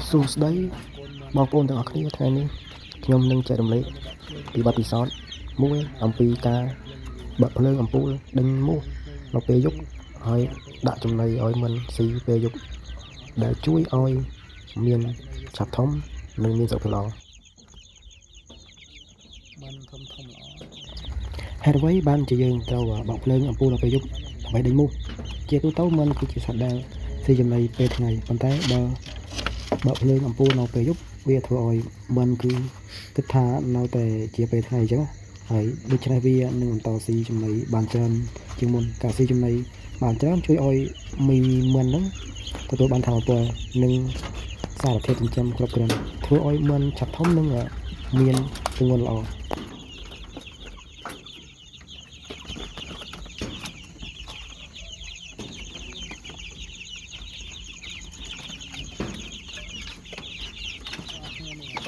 សួស្តីបងប្អូនទាំងអស់គ្នាថ្ងៃនេះខ្ញុំនឹងចែករំលែកពីបទពិសោធន៍មួយអំពីការបើកភ្លើងអំពូលដេញមូសនៅពេលយប់ហើយដាក់ចំណីឲ្យមិនស៊ីពេលយប់ដែលជួយឲ្យមានឆាប់ធំនិងមានសុខភាពល្អ មិនធំធំល្អ ហេតុអ្វីបានជាយើងត្រូវបើកភ្លើងអំពូលនៅពេលយប់ដើម្បីដេញមូសជាទូទៅមិនគឺជាសត្វដែលស៊ីចំណីពេលថ្ងៃប៉ុន្តែបើបើកភ្លើងអំពូលនៅពេលយប់វាធ្វើឲ្យមិនគឺគិតថានៅតែជាពេលថ្ងៃអញ្ចឹងហើយដូច្នេះវានឹងបន្តស៊ីចំណីបានច្រើនជាងមុនការស៊ីចំណីបានច្រើនជួយឲ្យមីមិនហ្នឹងទទួលបានថាមពលនិងសារធាតុចិញ្ចឹមគ្រប់គ្រាន់ធ្វើឲ្យមិនឆាប់ធំនិងមានទម្ងន់ល្អ នេះ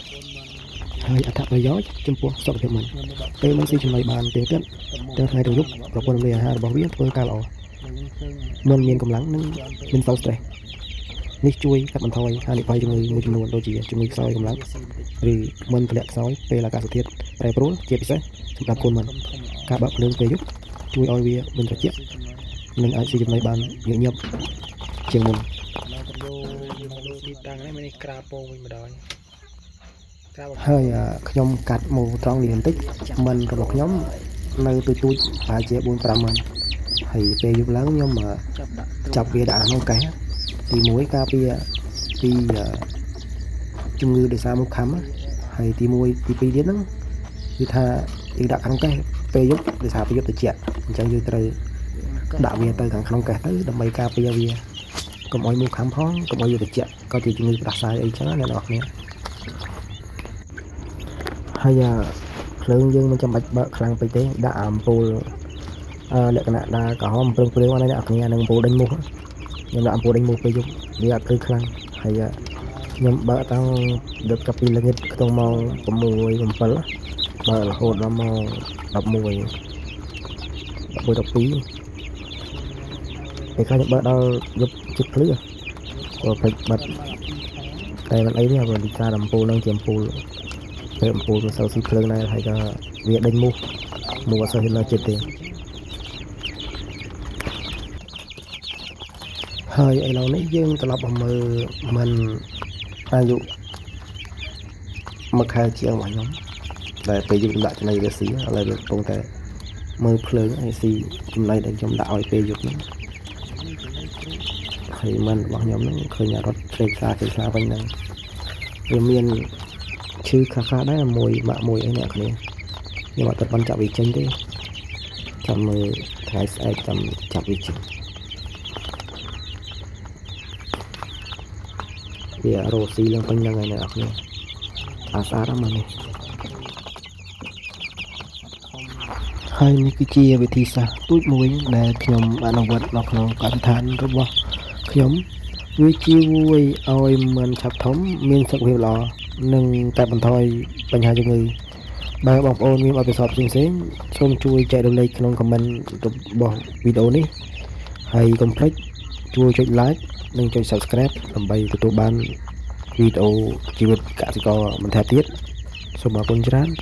កូនមិន ហើយអត្ថប្រយោជន៍ចំពោះសុខភាពមិន ខ្ញុំមក ពេលមិនស៊ីចំណីបានទៀងទាត់ទាំងថ្ងៃទាំងយប់ប្រព័ន្ធរំលាយអាហាររបស់វាធ្វើការល្អ នឹងឃើញ មិនមានកម្លាំងនិងមិនសូវ stress នេះជួយកាត់បន្ថយហានិភ័យជំងឺមួយចំនួនដូចជាជំងឺខ្សោយកម្លាំងឬមិនធ្លាក់ខ្សោយពេលអាកាសធាតុប្រែប្រួលជាពិសេសសម្រាប់កូនមិន ធំធំល្អ ការបើកភ្លើងពេលយប់ជួយឲ្យវាមិនត្រជាក់ ស៊ីចំណី និងអាចស៊ីចំណីបានញឹកញាប់ជាងមុន មកទៅដូមកដូទីតាំងនេះមានក្រាពងវិញម្ដងក្រាប ហើយខ្ញុំកាត់មកត្រង់នេះបន្តិចមិនរបស់ខ្ញុំនៅទូចទូចប្រហែលជា4 5ម៉ឺនហើយពេលយប់ឡើងខ្ញុំ ចាប់ដាក់ ចាប់វាដាក់ក្នុងកេះទី1ការពារពីជំងឺដោយសារមូសខាំហើយទី1ទី2ទៀតហ្នឹងគឺថាយើងដាក់ក្នុងកេះពេលយប់ដោយសារពេលយប់ត្រជាក់អញ្ចឹងយើងត្រូវដាក់វាទៅខាងក្នុងកេះទៅដើម្បីការពារវាកុំឲ្យមូសខាំផងកុំឲ្យវាត្រជាក់ក៏ជាជំងឺផ្ដាសាយអីចឹងណាអ្នកនរគ្នាហើយភ្លើងយើងមិនចាំបាច់បើកខ្លាំងពេកទេដាក់អំពូលលក្ខណៈដែលក្រហមព្រឿងព្រឿងហ្នឹងអ្នកនរគ្នានឹងអំពូលដេញមូសខ្ញុំដាក់អំពូលដេញមូសពេលយប់វាអត់ភ្លឺខ្លាំងហើយខ្ញុំបើកតាំងដល់កាប់ពីល្ងាចក្នុងម៉ោង6 7បើករហូតដល់ម៉ោង11 11 12ពេលខ្លះខ្ញុំបើកដល់យប់ជិតភ្លឺក៏ភ្លេចបាត់តែមិនអីទេព្រោះលីសារអំពូលនឹងជាអំពូលពេលអំពូលមិនសូវស៊ីភ្លើងដែរហើយក៏វាដេញមូសមូសអត់សូវហ៊ាននៅចិត្តទេហើយឥឡូវនេះយើងត្រឡប់មកមើលមិនអាយុមួយខែជាងរបស់ខ្ញុំដែលពេលយប់ខ្ញុំដាក់ចំណីវាស៊ីឥឡូវវាកំពុងតែមើលភ្លើងហើយស៊ីចំណីដែលខ្ញុំដាក់ឲ្យពេលយប់ហ្នឹងហើយមិនរបស់ខ្ញុំហ្នឹងឃើញរត់ឆ្លេកខ្លាឆ្លេកខ្លាវិញហ្នឹងវាមានឈឺខ្លះៗដែរមួយម៉ាក់មួយអីអ្នកគ្នាខ្ញុំអត់ទាន់ចាប់វាចេញទេចាំមើលថ្ងៃស្អែកចាំចាប់វាចេញវារស់ស៊ីឡើងពេញហ្នឹងហើយអ្នកនរគ្នាអាស្អាតហ្នឹងនេះហើយនេះគឺជាវិធីសាស្ត្រទូចមួយដែលខ្ញុំអនុវត្តនៅក្នុងកសិដ្ឋានរបស់ខ្ញុំវាជួយឲ្យមិនឆាប់ធំមានសុខភាពល្អនិងកាត់បន្ថយបញ្ហាជំងឺបើបងប្អូនមានបទពិសោធន៍ផ្សេងៗសូមជួយចែករំលែកក្នុង comment របស់វីដេអូនេះហើយកុំភ្លេចជួយចុច like និងចុច Subscribe ដើម្បីទទួលបានវីដេអូជីវិតកសិករបន្ថែមទៀតសូមអរគុណច្រើន។